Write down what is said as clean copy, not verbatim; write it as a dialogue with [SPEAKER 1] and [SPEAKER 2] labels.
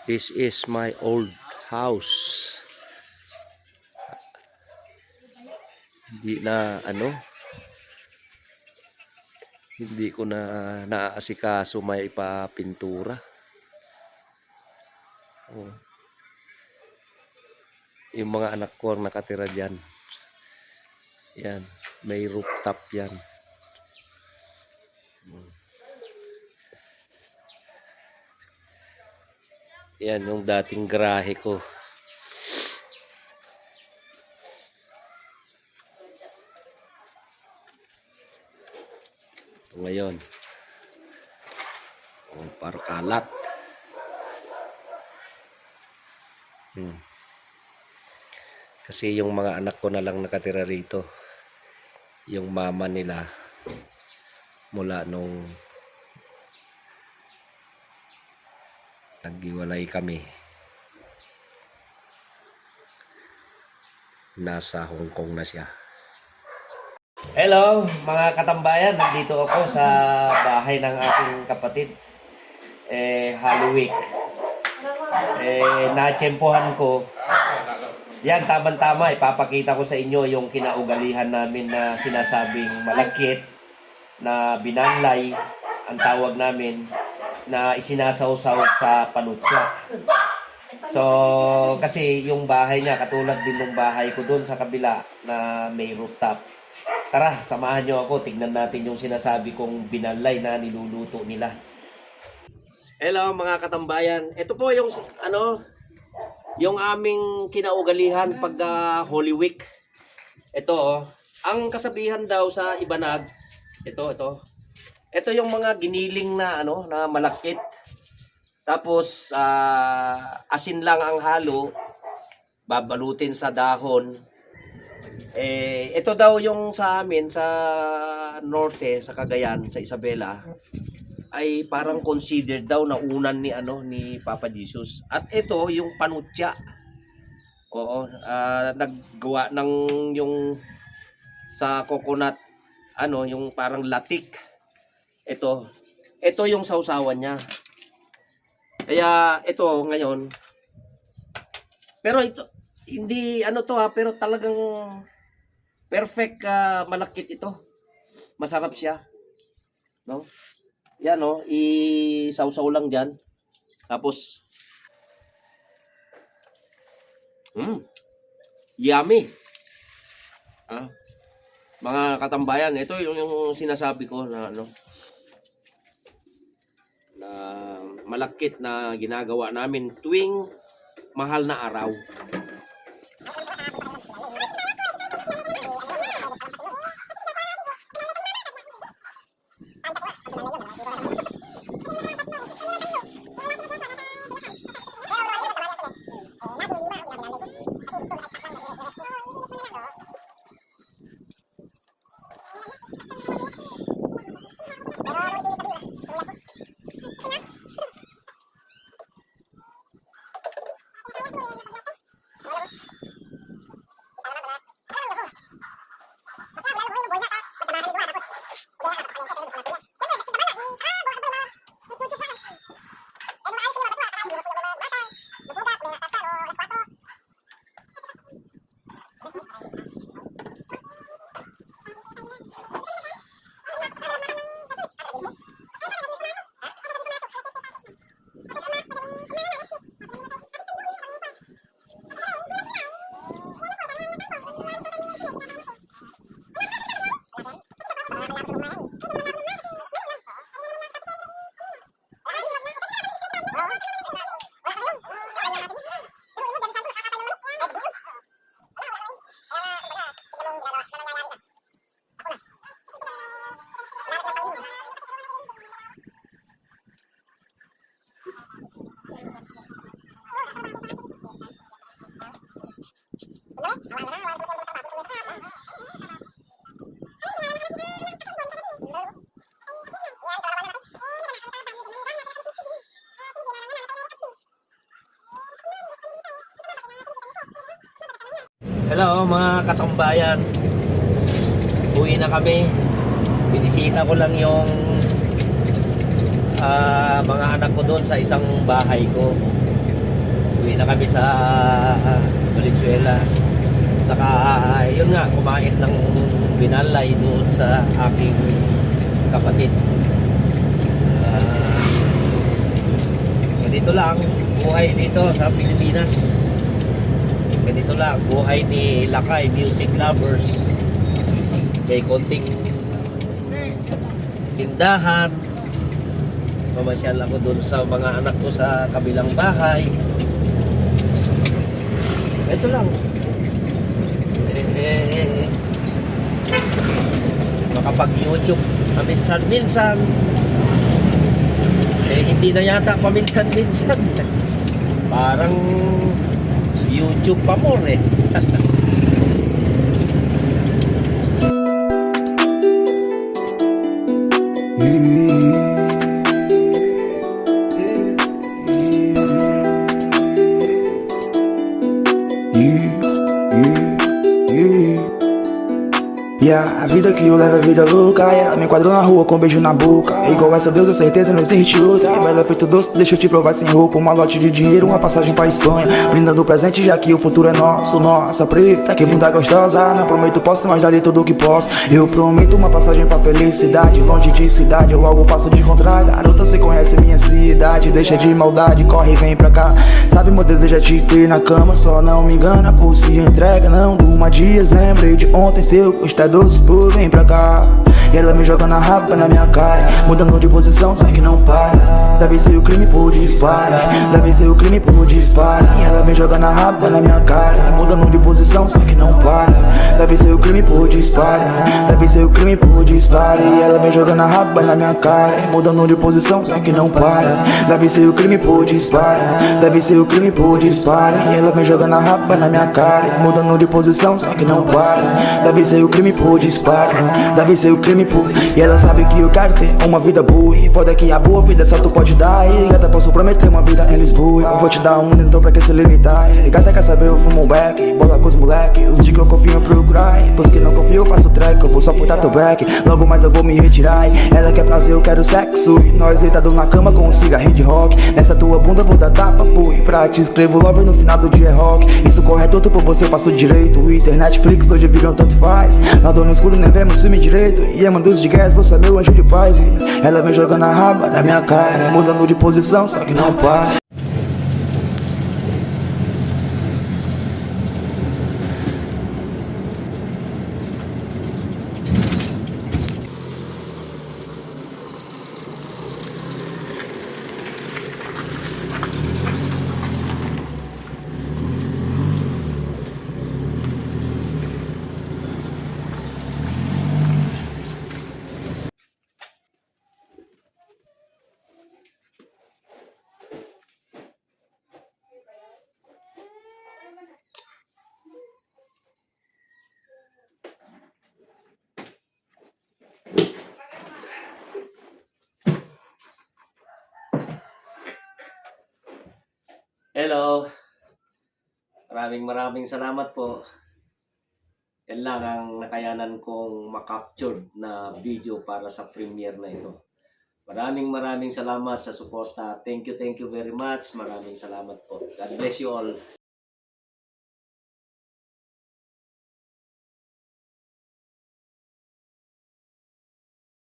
[SPEAKER 1] This is my old house. Hindi na hindi ko na naaasikaso may ipapintura. Oh. Yung mga anak ko ang nakatira diyan. Yan, may rooftop yan. Yan yung dating garahe ko. Ito ngayon. Oh, parang kalat. Kasi yung mga anak ko na lang nakatira rito. Yung mama nila mula nung naghiwalay kami, nasa Hong Kong na siya. Hello mga katambayan, nandito ako sa bahay ng aking kapatid. Halloween. Natsempohan ko. Yan, tama-tama, ipapakita ko sa inyo yung kinaugalihan namin na sinasabing malakit, na binanlay, ang tawag namin, na isinasawsaw sa panutya. So, kasi yung bahay niya, katulad din ng bahay ko doon sa kabila na may rooftop. Tara, samahan nyo ako, tignan natin yung sinasabi kong binanlay na niluluto nila. Hello mga katambayan, ito po yung yung aming kinaugalihan pag Holy Week. Ito, ang kasabihan daw sa Ibanag, ito yung mga giniling na na malakit. Tapos asin lang ang halo, babalutin sa dahon. Ito daw yung sa amin sa norte, sa Cagayan, sa Isabela, ay parang considered daw na unan ni Papa Jesus. At ito yung panutya. Oo, naggawa ng yung sa coconut yung parang latik. Ito yung sausawan niya. Kaya ito ngayon, pero ito hindi pero talagang perfect malakit ito. Masarap siya. No? Yan isawsaw lang diyan. Tapos yummy. Mga katambayan, ito yung sinasabi ko na na malakit na ginagawa namin tuwing mahal na araw. Hello mga katambayan, uwi na kami. Binisita ko lang yung mga anak ko doon sa isang bahay ko. na kami sa Valenzuela. Saka yun nga, kumain ng binalay doon sa aking kapatid. Ganito lang buhay dito sa Pilipinas. Ganito lang buhay ni Lakay Music Lovers. May konting tindahan. Mamasyal ako doon sa mga anak ko sa kabilang bahay. Ito lang. Makapag-YouTube paminsan-minsan. Hindi na yata paminsan-minsan. Parang YouTube pa more eh.
[SPEAKER 2] A vida que eu levo é vida louca. Ela me enquadrou na rua com um beijo na boca. Igual essa Deus, eu certeza não existe outra. Ela é feito doce, deixa eu te provar sem roupa. Uma lote de dinheiro, uma passagem pra Espanha. Brindando o presente já que o futuro é nosso. Nossa preta, que bunda gostosa. Não prometo posso, mas darei tudo o que posso. Eu prometo uma passagem pra felicidade. Longe de cidade, eu algo fácil de encontrar. Garota, você conhece minha cidade. Deixa de maldade, corre e vem pra cá. Sabe, meu desejo é te ter na cama. Só não me engana, por se entrega. Não durma dias, lembrei de ontem. Seu gosto é doce, pô, vem pra cá. E ela me joga na raba na minha cara, mudando de posição, só que não para. Deve ser o crime por dispara, deve ser o crime por dispara. E ela me joga na raba na minha cara, mudando de posição, só que não para. Deve ser o crime por dispara, deve ser o crime por dispara. E ela me joga na raba na minha cara, mudando de posição, só que não para. Deve ser o crime por dispara, deve ser o crime por dispara. E ela me joga na raba na minha cara, mudando de posição, só que não para. Deve ser o crime por dispara, deve ser o crime. E ela sabe que eu quero ter uma vida boa. E foda que a boa vida só tu pode dar. E gata, posso prometer uma vida em Lisboa. Eu vou te dar um, então pra que se limitar. E gata quer saber, eu fumo um back, bola com os moleque. Os dias que eu confio eu procurar. Pois que não confio eu faço track. Eu vou só putar teu back, logo mais eu vou me retirar. Ela quer prazer, eu quero sexo. E nós deitado na cama com um cigarrinho de rock. Nessa tua bunda eu vou dar tapa, pô. E pra te escrevo logo no final do dia é rock. Isso corre tudo por você, passo direito. Internet, Flix, hoje viram tanto faz. Na dor no escuro nem vemos filme direito. E dos de guerra, você é meu anjo de paz. Ela vem jogando a raba na minha cara, mudando de posição, só que não para.
[SPEAKER 1] Hello. Maraming salamat po. Yan lang ang nakayanan kong makapture na video para sa premiere na ito. Maraming salamat sa suporta. Thank you very much. Maraming salamat po. God bless you all.